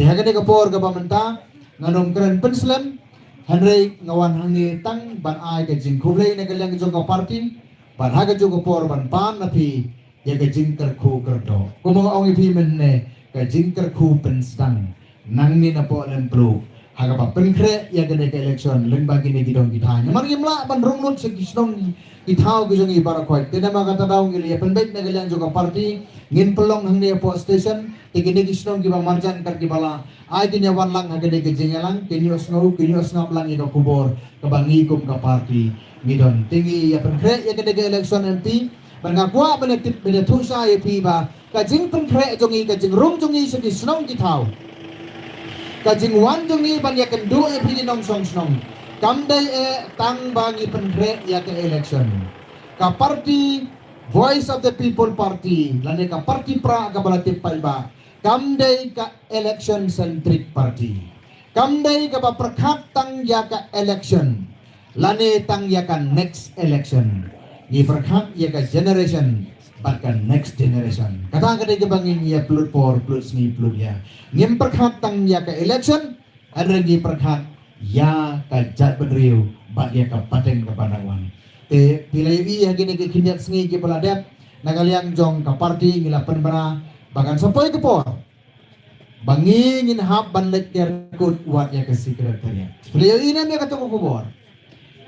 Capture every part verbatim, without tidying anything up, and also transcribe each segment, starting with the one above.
Ha kane ka por kaba mynta ngan ym kren pynslem, hynrei nga wan hangne tang ban ai ka jingkhublei na ka liang jong ka party, bad ha kajuh ka por ban pan na phi ïa ka jingkyrkhu kyrdoh. Kumba nga ong ïa phi mynne, ka jingkyrkhu pynsdang nangne napoh Laitumkhrah ha kaba pynkhreh ïa kane ka election lyngba kine ki dong ki thaiñ. Namar ngim lah ban rung lut sha ki shnong ki thaw ki jong ngi baroh khoit. Te namar kata daw ngi la ïa pynbeit na ka liang jong ka party, ngin pynlong hangne hapoh station, te kine ki shnong kiba marjan kat kiba lah, ai kin ïa wan lang ha kane ka jingïalang, kin ïohsngew, kin ïohsngew lang ïa ka khubor kaba ngi kum ka party ngi don. Te ngi ïa pynkhreh ïa kane ka election M P, bad nga kwah ban ïa tip, ban ïathuh shai ïa phi ba ka jingpynkhreh jong ngi, ka jingrung jong ngi sha ki shnong ki thaw, ka jingwan jong ngi ban ïakynduh ïa phi ki nongshong shnong, kam dei eh tang ba ngi pynkhreh ïa ka election. Ka party Voice of the People Party lane ka party Prah kaba la tip paidbah, kam dei ka election centric party. Kam dei kaba pyrkhat tang ïa ka election lane tang ïa ka next election. Ngi pyrkhat ïa ka generation bad ka next generation. Kata ka dei kaba ngin ïa pynlut por, pynlut sngi, pynlut ïa. Ngim pyrkhat tang ïa ka election, hynrei ngi pyrkhat ïa ka jaitbynriew bad ïa ka pateng kaba nang wan. Te phi la ïohi ha kine ki khyndiat sngi kiba la dep, na ka liang jong ka party ngi la pynbna ba kan sa poi ka por ba ngi ngin hap ban leit kyar kut wat ïa ka secretariat. Phi la ïohi ne em ïa kata ka khubor?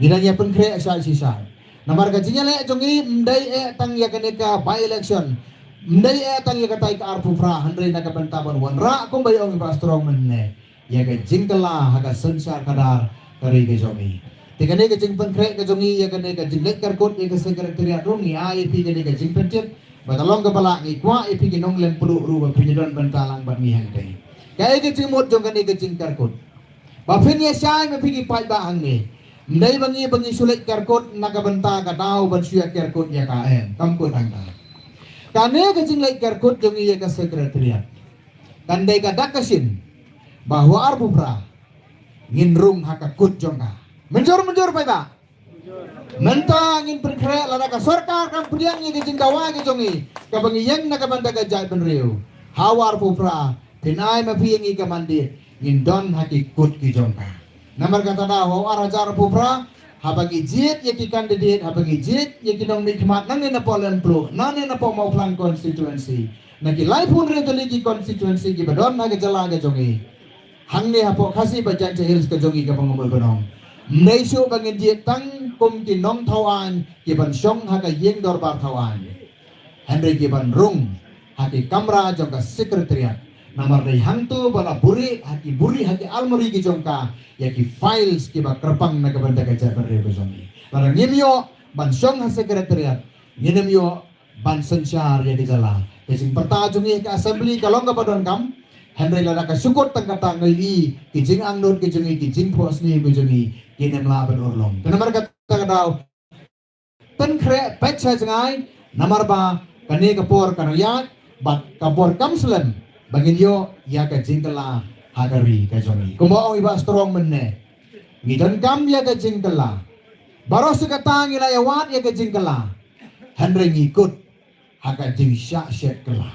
Ngi dang ïa pynkhreh shai shi shai. Namar ka jingïaleh jong ngi ym dei eh tang ïa kane ka by election, ym dei eh tang ïa katai ka arphew phra, hynrei na ka bynta ban wanrah kumba ong i Bah Strong mynne, ïa ka jingkylla ha ka synshar khadar ka ri ka jong ngi. Te kane ka jingpynkhreh ka jong ngi ïa kane ka jingleit kyar kut ïa ka secretariat ruh ngi ai ïa phi kane ka jingpyntip, ba ka long kaba lah, ngi kwah ïa phi ki nonglem pyrshah ruh ba phin ïa don bynta lang bad ngi hangtei. Kaei ka jingmut jong kane ka jingkyar kut? Ba phin ïa shai ma phi ki paidbah hangne. Ym dei ba ngi, ba ngi shu leit kyar kut na ka bynta ka daw ban shu ïa kyar kut ïa ka, em, kam kut hangta. Kane ka jingleit kyar kut jong ngi ïa ka secretariat kan dei ka dak ka shin ba ha u arphew phra ngin rung ha ka kut jong ka. Mynjur, mynjur paidbah. Mynta ngin pynkhreh, lada ka sorkar kam pdiang ïa ka jingdawa ka jong ngi kaba ngi ïeng na ka bynta ka jaitbynriew, ha u arphew phra phin ai ma phi ïa ngi ka mandate, ngin don ha ki kut ki jong ka. Namar kata da ha u ar hajar arphew phra, haba ngi jied ïa ki candidate, haba ngi jied ïa ki nongmihkhmat nangne napoh Laitumkhrah, nangne napoh Mawphlang constituency, na ki laiphew hynriew tylli ki constituency kiba don ha ka jylla ka jong ngi, hangne hapoh Khasi bad Jaintia Hills ka jong ngi kaba nga mut ban ong, ym dei shuh ba ngin jied tang kum ki nongthaw aiñ kiban shong ha ka ïing dorbar thaw aiñ, hynrei kiban rung ha ki kamra jong ka secretariat. Namar dei hangto ba la buhrieh ha ki, buhrieh ha ki almari ki jong ka ïa ki files kiba kyrpang na ka bynta ka jaitbynriew ka jong ngi. Lada ngim ïoh ban shong ha secretariat, ngin ym ïoh ban synshar ïa ka jylla. Ka jingpyrta jong ngi ha ka assembly ka long kaba donkam, hynrei lada ka shu kut tang kata, nga ïohi ki jingangnud ki jong ngi, ki jingphohsniew ki jong ngi kin ym lah ban urlong. Te namar kata ka daw pynkhreh peit sha jngai, namar ba kane ka por ka nang ïaid bad ka por kam slem ba ngin ïoh ïa ka jingkylla ha ka ri ka jong ngi. Kumba ong i Bah Strong mynne, ngi donkam ïa ka jingkylla. Baroh shi katta ngi la ïa wad ïa ka jingkylla, hynrei ngi kut ha ka jingshah shet kylla.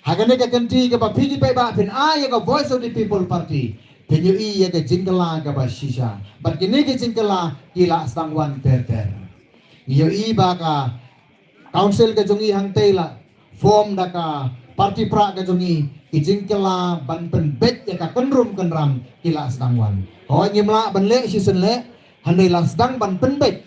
Ha kane ka kynti kaba phi ki paidbah phin ai ïa ka Voice of the People Party, phin ïohi ïa ka jingkylla kaba shisha. Bad kine ki jingkylla ki la sdang wan ter ter. Ngi ïohi ba ka council ka jong ngi hangtei la form da ka party Prah ka jong ngi, ki jingkylla ban pynbeit ïa ka kynrum kynram ki la sdang wan. Hooid, ngim lah ban leh shisien leh, hynrei la sdang ban pynbeit.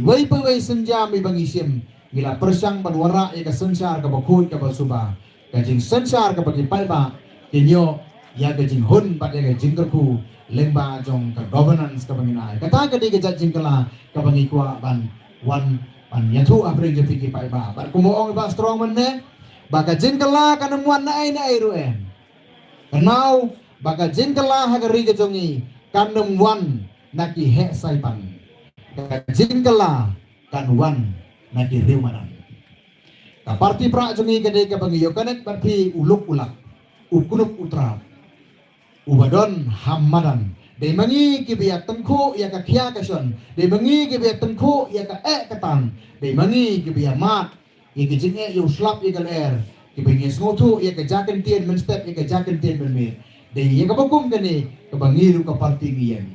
Iwei pa iwei sienjam iba ngi shim, ngi la pyrshang ban wanrah ïa ka synshar kaba khuid kaba suba, ka jingsynshar kaba ki paidbah kin ïoh ïa ka jinghun bad ïa ka jingkyrkhu lyngba jong ka governance kaba ngin ai. Kata ka dei ka jait jingkylla kaba ngi kwah ban wan ban ïathuh hapdeng jong phi ki paidbah. Bad kumba ong i Bah Strong mynne, ba ka jingkylla kan ym wan naei naei ruh em. Kynmaw ba ka jingkylla ha ka ri ka jong ngi kan ym wan na ki heh saipan. Ka jingkylla kan wan na ki riew madan. Ka party Prah jong ngi ka dei kaba ngi ïoh connect bad phi u luk u lak, u knup u trap, uba don ha madan. Dei ma ngi kiba ïa tyngkhuh ïa ka khia ka shon, dei ma ngi kiba ïa tyngkhuh ïa ka eh ka tan, dei ma ngi kiba ïa mad ïa ka jingeh ïa u slap ïa ka lyer, kiba ngi sngewthuh ïa ka jaka ktien mynstep ïa ka jaka ktien mynmiet. Dei ïa kaba kum kane kaba ngi ruh ka party ngi ïeng.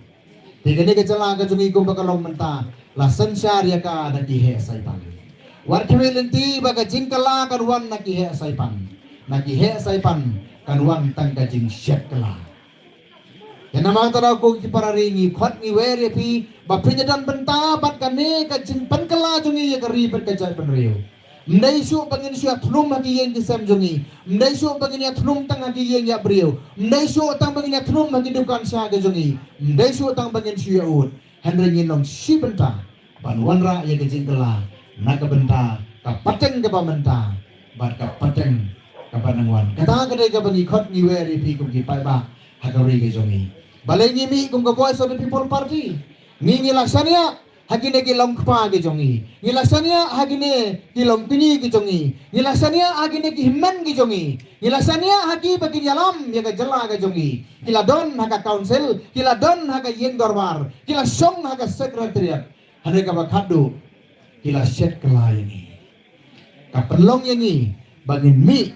Te kane ka jylla ka jong ngi kumba ka long mynta la synshar ïa ka da ki heh saipan. Wat khmih lynti ba ka jingkylla kan wan na ki heh saipan. Na ki heh saipan kan wan tang ka jingshet kylla. Te namar kata daw ko ki para ri ngi khot ngi wer ïa phi ba phin ïa don bynta bad kane ka jingpynkylla jong ngi ïa ka ri bad ka jaitbynriew. Ym dei shuh ba ngin shu ïathnum ha ki ïing ki sem jong ngi. Ym dei shuh ba ngin ïathnum tang ha ki ïing ïa briew. Ym dei shuh tang ba ngin ïathnum ha ki dukan sha ka jong ngi. Ym dei shuh tang ba ngin shu ïa ud. Hynrei ngin long shi bynta ban wanrah ïa ka jingkylla na ka bynta ka pateng kaba mynta bad ka pateng kaba nang wan. Kata ka dei kaba ngi khot ngi wer ïa phi kum ki paidbah ha ka ri ka jong ngi. Balei ngi mih kum ka Voice of the People Party? Ngi ngi la shaniah ha kine ki long kpa ki jong ngi. Ngi la shaniah ha kine ki long kñi ki jong ngi. Ngi la shaniah ha kine ki hynmen ki jong ngi. Ngi la shaniah ha ki ba kin ïalam ïa ka jylla ka jong ngi. Ki la don ha ka council, ki la don ha ka ïing dorbar, ki la shong ha ka secretariat. Hynrei kaba khatduh ki la shet kylla ïa ngi. Ka pynlong ïa ngi ba ngin mih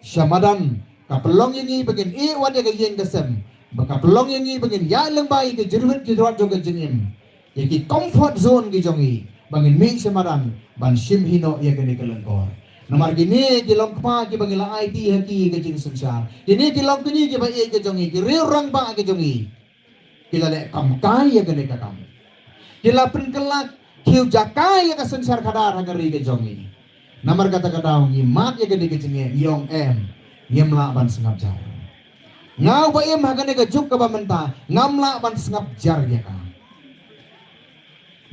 sha madan, ka pynlong ïa ngi ba ngin ïeh wat ïa ka ïing ka sem, ba ka pynlong ïa ngi ba ngin ïaid lyngba ïa ka jingruwit jingruat jong ka jingim. Ïa ki comfort zone ki jong ngi ba ngin mih sha madan ban shim hi noh ïa kane ka lyngkor. Namar kine ki long kpa kiba ngi la aiti ha ki ka jingsynshar. Kine ki long kñi kiba ïeit ka jong ngi, ki riew rangbah ka jong ngi. Ki la leh kam kai ïa kane ka kam. Ki la pynkylla khiew jaka ïa ka synshar khadar ha ka ri ka jong ngi. Namar kata ka daw ngi mad ïa kane ka jingeh, ngi ong em, ngim lah ban sngap jar. Nga uba im ha kane ka juk kaba mynta ngam lah ban sngap jar ïa ka.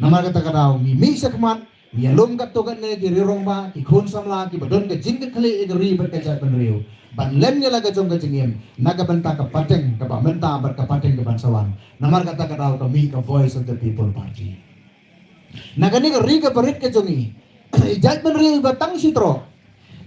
Namar kata ka daw ngi mih sha khmat, ngi ïalum katto katne ki riew rangbah, ki khun samla kiba don ka jingkitkhlieh ïa ka ri bad ka jaitbynriew ban len ïa la ka jong ka jingim na ka bynta ka pateng kaba mynta bad ka pateng kaban sa wan. Namar kata ka daw ka mih ka Voice of the People Party. Na kane ka ri kaba rit ka jong ngi, i jaitbynriew iba tang shi troh,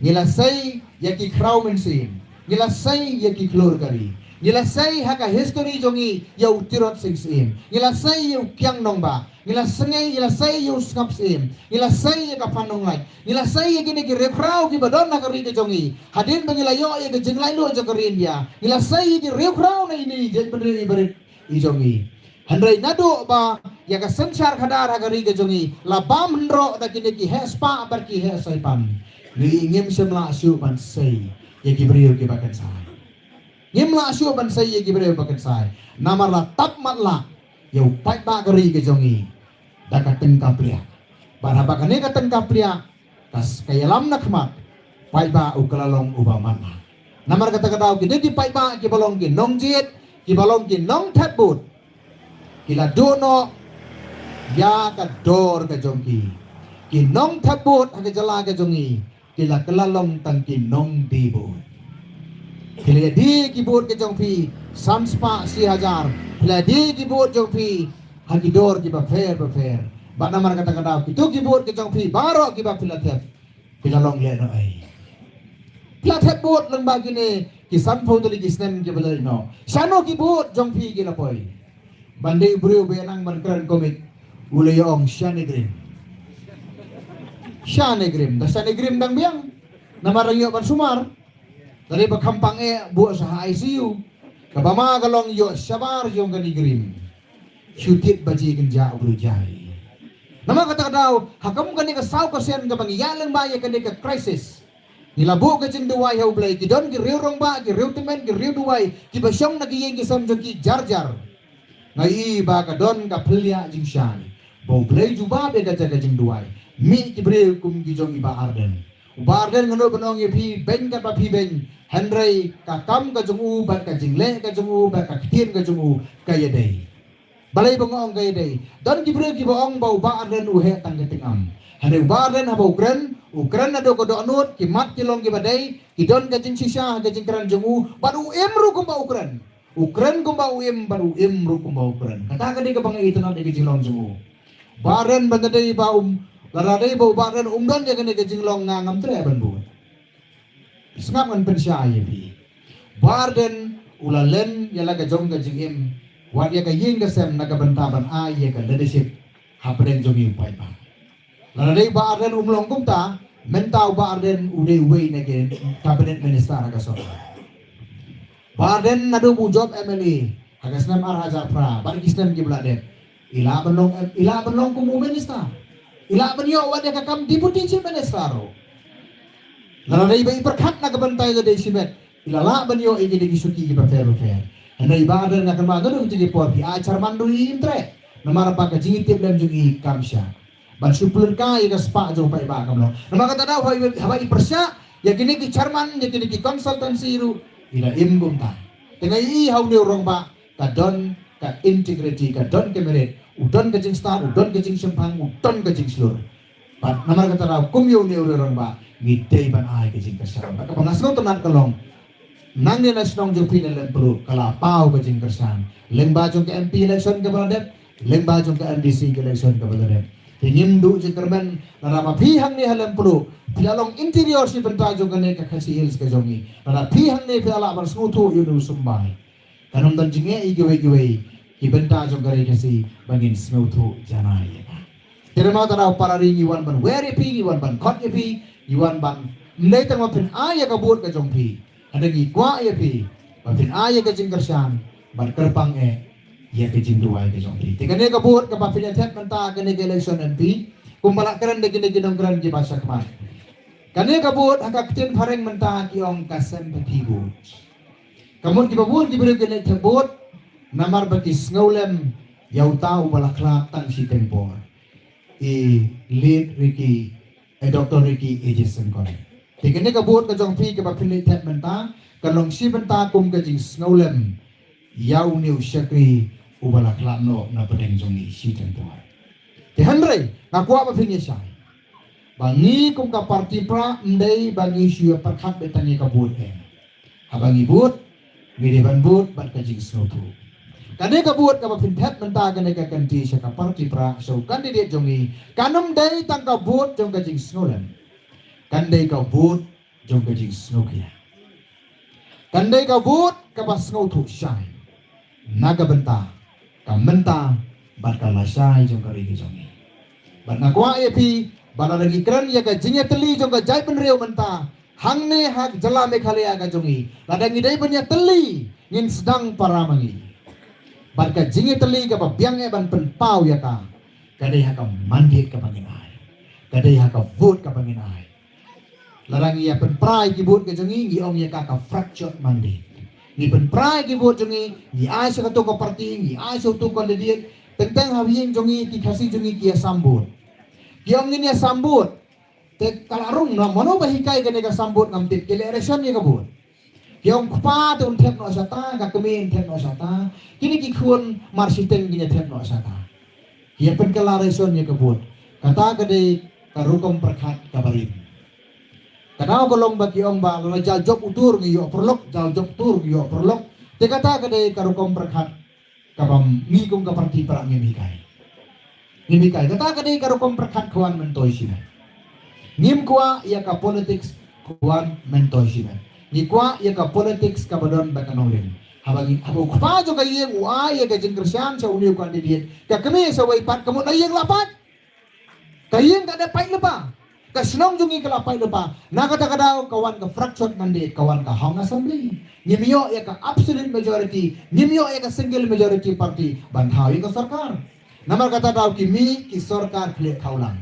ngi la sei ïa ki khraw mynsiem, ngi la sei ïa ki khlur kari, ngi la sei ha ka history jong ngi ïa u Tirot Sing Syiem, ngi la sei ïa u Kiang Nangbah, ngi la sei, ngi la sei ïa u Sngap Syiem, ngi la sei ïa ka Phan Nonglait, ngi la sei ïa kine ki riewkhraw kiba don ha ka ri ka jong ngi. Hadien ba ngi la ïoh ïa ka jinglaitluid jong ka ri India, ngi la sei ïa ki riewkhraw na ine i jaitbynriew iba rit i jong ngi. Hynrei naduh ba ïa ka synshar khadar ha ka ri ka jong ngi la bam hynroh da kine ki heh spah bad ki heh saipan, ngi ngim shym lah shuh ban sei ïa ki briew kiba kynsai. Ngim lah shuh ban sei ïa ki briew ba kynsai. Namar la tap matlah ïa u paidbah ka ri ka jong ngi da ka tyngka pliah. Bad haba kane ka tyngka pliah ka s-, ka ïalam na khmat, paidbah u ka la long uba matlah. Namar kata ka daw kine ki paidbah kiba long ki nongjied, kiba long ki nongthep vote, ki la duh noh ïa ka dor ka jong ki. Ki nongthep vote ha ka jylla ka jong ngi ki la kylla long tang ki nongdie vote. Phi la die ki vote ka jong phi san spah shi hajar, phi la die ki vote jong phi ha ki dor kiba pher ba pher. Bad namar kata ka daw kito ki vote ka jong phi baroh kiba phi la thep, phi la long lehnohei. Phi la thep vote lyngba kine ki sanphew tylli ki snem kiba la leit noh. Shano ki vote jong phi ki la poi? Ban dei u briew ba ïa nang ban kren comic, u la ïa ong shane grim. Shane grim, da shane grim dang biang. Namar dang ïoh ban sumar. Tadi ba kham pang eh buh sha ha I C U. Kaba ma ka long ïoh shabar ïong kane grim. Shu tied ba ji kynja u briew jai. Namar kata ka daw ha kum kane ka saw ka sien kaba ngi ïaid lyngba ïa kane ka crisis. Ngi la buh ka jingduwai ha U Blei, ki don ki riew rangbah, ki riew tymmen, ki riew duwai kiba shong na ki ïing ki sem jong ki jar jar. Nga i ba ka don ka phylla jingshai ba U Blei jubab ïa ka jaka jingduwai. Mih ki briew kum ki jong i Bah Ardent. U Bah Ardent nga nud ban ong ïa phi beiñ katba phi beiñ, hynrei ka kam ka jong u bad ka jingleh ka jong u bad ka ktien ka jong u ka ïadei. Balei ba nga ong ka ïadei? Don ki briew kiba ong ba u Bah Ardent u heh tang ka tyngam. Hynrei u Bah Ardent haba u kren, u kren naduh ka dohnud, ki mat ki long kiba dei, ki don ka jingshisha ha ka jingkren jong u, bad u im ruh kumba u kren. U kren kumba u im, bad u im ruh kumba u kren. Kata ka dei kaba nga itynnad ïa ka jinglong jong u. Bah Ardent ban da dei ba um, lada dei ba u Bah Ardent um don ïa kane ka jinglong nga ngam treh ban bud. Sngap ngan pynshai ïa phi. Bah Ardent u la len ïa la ka jong ka jingim, wat ïa ka ïing ka sem na ka bynta ban ai ïa ka leadership hapdeng jong ngi u paidbah. Lada dei Bah Ardent um long kumta, mynta u Bah Ardent u dei uwei na ki cabinet minister ha ka sorkar. Bah Ardent naduh ba u jop M L A ha ka snem ar hajar phra bad ki snem kiba la dep, i lah ban long, i lah ban long kum u minister. I lah ban ïoh wat ïa ka kam deputy chief minister ruh. Lada dei ba i pyrkhat na ka bynta ïa lade shimet, i la lah ban ïoh ïa kine ki shuki kiba pher bapher. Hynrei Bah Ardent, nga kynmaw naduh kine ki por phi ai chairman ruh im treh, namar ba ka jingïatiplem jong i kam shah ban shu pynlehkai ïa ka spah jong u paidbah kam long. Namar kata daw haba i, haba i pyrshah ïa kine ki chairman, ïa kine ki consultancy ruh, i la im kumta. Te nga ïohi ha une u rangbah ka don ka integrity, ka don ka merit, u don ka jingstad, u don ka jingshemphang, u don ka jingshlur. Bad namar kata daw kum ïa une u rangbah ngi dei ban ai ka jingkyrshan. Bad kaba nga sngewtynnat ka long, nangne na shnong jong phi na Lempluh ka la paw ka jingkyrshan, lyngba jong ka M P election kaba la dep, lyngba jong ka M D C election kaba la dep. Te ngim duh jingkyrmen lada ma phi hangne ha Lempluh phi la long interior shi bynta jong kane ka Khasi Hills ka jong ngi, lada phi hangne phi la lah ban sngewthuh ïa une u symbai. Kan ym don jingeh ïa kiwei kiwei ki bynta jong ka Ri Khasi ba ngin sngewthuh janai ïa ka. Te namar kata daw para ri, ngi wan ban wer ïa phi, ngi wan ban khot ïa phi, ngi wan ban, ym dei tang ba phin ai ïa ka vote ka jong phi, hynrei ngi kwah ïa phi ba phin ai ïa ka jingkyrshan bad kyrpang eh ïa ka jingduwai ka jong phi. Te kane ka vote kaba phin ïa thep mynta kane ka election M P, kumba la kren da kine ki nongkren kiba shakhmat, kane ka vote ha ka ktien phareng mynta ki ong ka sympathy vote. Ka mut kiba bun ki briew ki leit thep vote namar ba ki sngewlem ïa uta uba la khlad tang shiteng por, i late Ricky, eh, Doctor Ricky A J Syngkon. Te kane ka vote ka jong phi kaba phin leit thep mynta ka long shi bynta kum ka jingsngewlem ïa une u shakri uba la khlad noh na pdeng jong ngi shiteng por. Te hynrei nga kwah ba phin ïa shai ba ngi kum ka party Prah ym dei ba ngi shu ïa pyrkhat beit tang ïa ka vote eh. Haba ngi vote, ngi dei ban vote bad ka jingsngewthuh. Kane ka vote kaba phin thep mynta kane ka kynti sha ka party Prah, sha u candidate jong ngi, kan ym dei tang ka vote jong ka jingsngewlem. Kan dei ka vote jong ka jingsngewkhia. Kan dei ka vote kaba sngewthuh shai na ka bynta ka mynta bad ka lashai jong ka ri ka jong ngi. Bad nga kwah ïa phi ba lada ngi kren ïa ka jingïatylli jong ka jaitbynriew mynta hangne ha jylla Meghalaya ka jong ngi, lada ngi dei ban ïatylli, ngin sdang para ma ngi. Bad ka jingïatylli kaba biang eh ban pynpaw ïa ka, ka dei ha ka mandate kaba ngin ai, ka dei ha ka vote kaba ngin ai. Lada ngi ïa pynpra ïa ki vote ka jong ngi, ngi ong ïa ka ka fractured mandate. Ngi pynpra ïa ki vote jong ngi, ngi ai sha kato ka party, ngi ai sha uto u candidate. Teng teng ha ïing jong ngi ki Khasi jong ngi ki ïa sam vote. Ki ong ngin ïa sam vote. Te ka la rung na mano ba hikai kane ka sam vote ngam tip, ki leh ration ïa ka vote. Ki ong kpa te un thep noh shata, ka kmie un thep noh shata. Kine ki khun mar shiteng kin ïa thep noh shata. Ki ïa pynkylla ration ïa ka vote. Kata ka dei ka rukom pyrkhat kaba rim. Ka daw ka long ba ki ong ba lada jal jop u tur ngi ïoh pyrlok, jal jop tur ngi ïoh pyrlok. Te kata ka dei ka rukom pyrkhat kaba ngi kum ka party Prah ngim hikai. Ngim hikai. Kata ka dei ka rukom pyrkhat khwan myntoi shimet. Ngim kwah ïa ka politics khwan myntoi shimet. Ngi kwah ïa ka politics kaba don bad ka nongrim. Haba ngi, haba u kpa jong ka ïing u ai ïa ka jingkyrshan sha une u candidate, ka kmie sha wei pat ka mut na ïing la pait. Ka ïing ka dei pait lypa. Ka shnong jong ngi ka la pait lypa. Na kata ka daw ka wan ka fractured mandate, ka wan ka hung assembly. Ngim ïoh ïa ka absolute majority, ngim ïoh ïa ka single majority party ban thaw ïa ka sorkar. Namar kata daw ki mih ki sorkar khleh khawlang.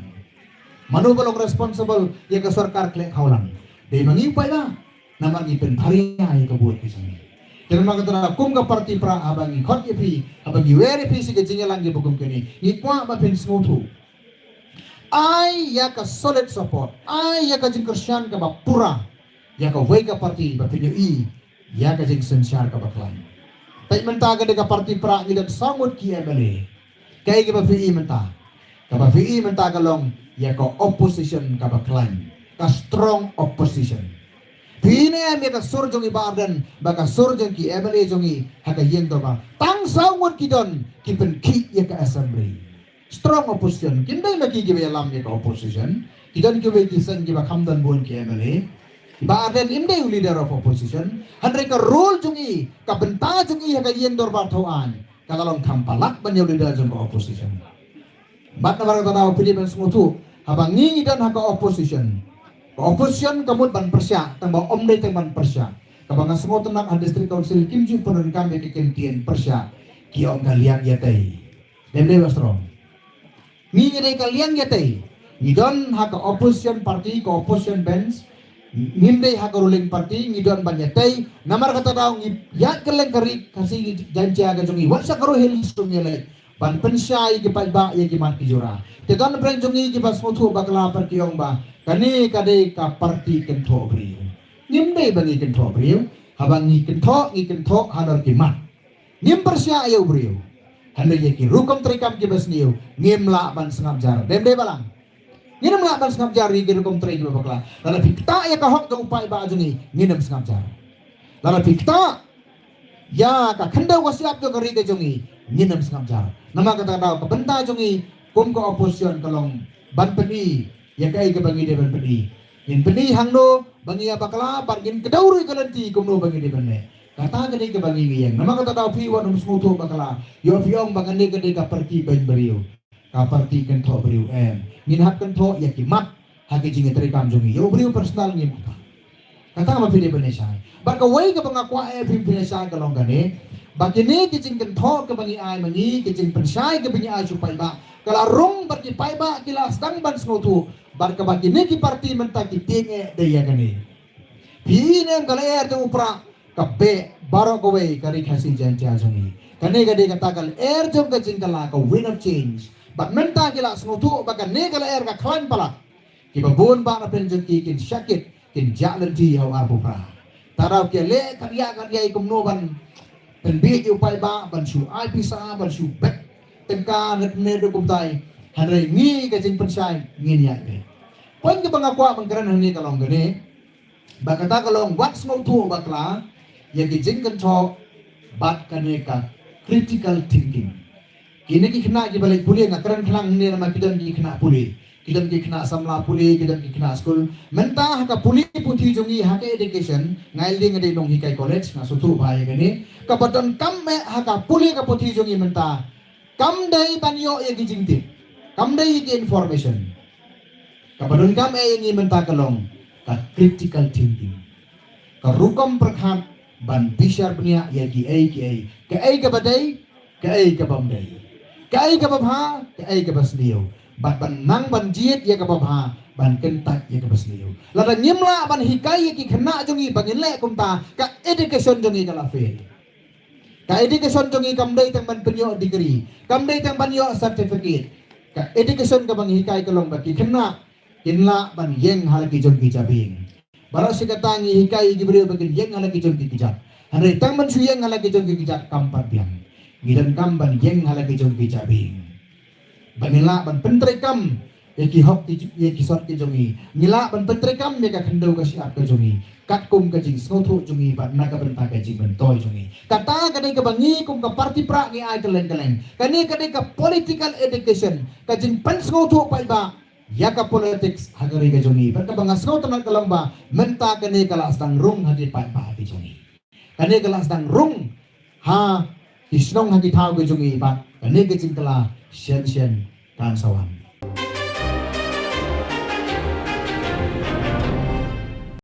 Mano ba long responsible ïa ka sorkar khleh khawlang? Dei ma ngi u paidbah. Namar ngi pynpra ïa ka vote ka jong ngi. Te namar kata kum ka party Prah haba ngi khot ïa phi, haba ngi wer ïa phi sha ka jingïalang kiba kum kine, ngi kwah ba phin sngewthuh. Ai ïa ka solid support, ai ïa ka jingkyrshan kaba pura ïa kawei ka party ba phin ïohi ïa ka jingsynshar kaba khlaiñ. Te mynta ka dei ka party Prah ngi don saw ngut ki M L A. Kaei kaba phi i mynta? Kaba phi i mynta ka long ïa ka opposition kaba khlaiñ, ka strong opposition. Phi i ne em ïa ka sur jong i Bah Ardent bad ka sur jong ki M L A jong i ha ka ïing dorbar? Tang saw ngut ki don, ki pynkhih ïa ka assembly. Strong opposition. Kim dei ma ki kiba ïalam ïa ka opposition. Ki don kiwei ki seng kiba kham don bun ki M L A. I Bah Ardent im dei u leader of opposition. Hynrei ka role jong i, ka bynta jong i ha ka ïing dorbar thaw aiñ, ka la long kham palat ban ïa u leader jong ka opposition. Bad namar kata daw phi dei ban sngewthuh, haba ngi ngi don ha ka opposition, ka opposition ka mut ban pyrshah, tang ba ym dei tang ban pyrshah. kaba nga sngewtynnat ha District Council kim ju pyndonkam ïa ka kyntien pyrshah, ki ong ka liang ïatei. Dem dei ba strong. Ngi ngi dei ka liang ïatei. Ngi don ha ka opposition party, ka opposition bench. Ngim dei ha ka ruling party, ngi don ban ïatei. Namar kata daw ngi ïaid kylleng ka ri Khasi Jaiñtia ka jong ngi, wat sha ka Garo Hills ruh ngi leit ban pynshai ki paidbah ïa ki mat ki jura. Te don pyrshah jong ngi kiba sngewthuh bakla pat ki ong ba kane ka dei ka party kynthoh briew. Ngim dei ba ngi kynthoh briew, haba ngi kynthoh, ngi kynthoh halor ki mat. Ngim pyrshah ïa u briew. Hynrei ïa ki rukom treikam kiba sniew ngim lah ban sngap jar. Dem dei balang. Ngin ym lah ban sngap jar ïa ki rukom trei kiba bakla. Lada phi ktah ïa ka hok jong u paidbah jong ngi, ngin ym sngap jar. Lada phi ktah ïa ka khyndew ka shyiap jong ka ri ka jong ngi, ngin ym sngap jar. Namar kata ka daw ka bynta jong ngi kum ka opposition ka long ban pyni ïa kaei kaba ngi dei ban pyni. Ngin pyni hangno ba ngi ïa bakla bad ngin kdew ruh ïa ka lynti kumno ba ngi dei ban leh. Kata ka dei kaba ngi ngi ïeng. Namar kata daw phi wat ym sngewthuh bakla. Ïoh phi ong ba kane ka dei ka party beiñ briew. Ka party kynthoh briew em. Ngin hap kynthoh ïa ki mat ha ki jingïatreikam jong ngi. Ïa u briew personal ngim kata. Kata ma phi dei ban ïa shai. Bad kawei kaba nga kwah eh phi phin ïa shai ka long kane. Ba kine ki jingkynthoh kaba ngi ai ma ngi, ki jingpynshai kaba ngi ai sha u paidbah, ka la rung bad ki paidbah ki la sdang ban sngewthuh. Bad kaba kine ki party mynta ki tieng eh dei ïa kane. Phi i ne em ka lyer jong u prah ka beh baroh kawei ka ri Khasi Jaiñtia jong ngi. Kane ka dei kata ka lyer jong ka jingkylla, ka wind of change. Bad mynta ki la sngewthuh ba kane ka lyer ka khlaiñ palat. Kiba bun bah na pdeng jong ki kin shakit, kin jah lynti ha u arphew phra. Te daw ki leh khadïa khadïa kumno ban pynbiej ïa u paidbah, ban shu ai pisa, ban shu bet tyngka ne ne de kumtai. Hynrei ngi ka jingpynshai ngin ïaid beit. Point kaba nga kwah ban kren hangne ka long kane. Ba kata ka long wat sngewthuh bakla ïa ki jingkynthoh bad kane ka critical thinking. Kine ki khynnah kiba leit pule, nga kren khnang hangne namar ki don ki khynnah pule, ki don ki khynnah samla pule, ki don ki khynnah skul. Mynta ha ka pule puthi jong ngi ha ka education, nga i dei nga dei nonghikai college, nga sngewthuh bha ïa kane. Kaba donkam eh ha ka pule ka puthi jong ngi mynta kam dei ban ïoh ïa ki jingtip, kam dei ïa ki information. Kaba donkam eh ïa ngi mynta ka long ka critical thinking, ka rukom pyrkhat ban bishar bniah ïa kiei kiei, kaei kaba dei, kaei kaba ym dei, kaei kaba bha, kaei kaba sniew, bad ban nang ban jied ïa kaba bha, ban kyntait ïa kaba sniew. Lada ngim lah ban hikai ïa ki khynnah jong ngi ba ngin leh kumta, ka education jong ngi ka la fail. Ka education jong ngi kam dei tang ban pynïoh degree, kam dei tang ban ïoh certificate. Ka education kaba ngi hikai ka long ba ki khynnah kin lah ban ïeng ha la ki jong ki jabieng. Baroh shi katta ngi hikai ïa ki briew ba kin ïeng ha la ki jong ki kjat. Hynrei tang ban shu ïeng ha la ki jong ki kjat kam pat biang. Ngi donkam ban ïeng ha la ki jong ki jabieng. Ba ngin lah ban pyntreikam ïa ki hok ki ju-, ïa ki sot ki jong ngi. Ngi lah ban pyntreikam ïa ka khyndew ka shyiap ka jong ngi katkum ka jingsngewthuh jong ngi bad na ka bynta ka jingmyntoi jong ngi. Kata ka dei kaba ngi kum ka party prah ngi ai kylleng kylleng. Kane ka dei ka political education, ka jingpynsngewthuh paidbah ïa ka politics ha ka ri ka jong ngi. Bad kaba nga sngewtynnat ka long ba mynta kane ka la sdang rung ha ki paidbah ha ki jong ngi. Kane ka la sdang rung ha ki shnong ha ki thaw ki jong ngi bad kane ka jingkylla shen shen kan sa wan.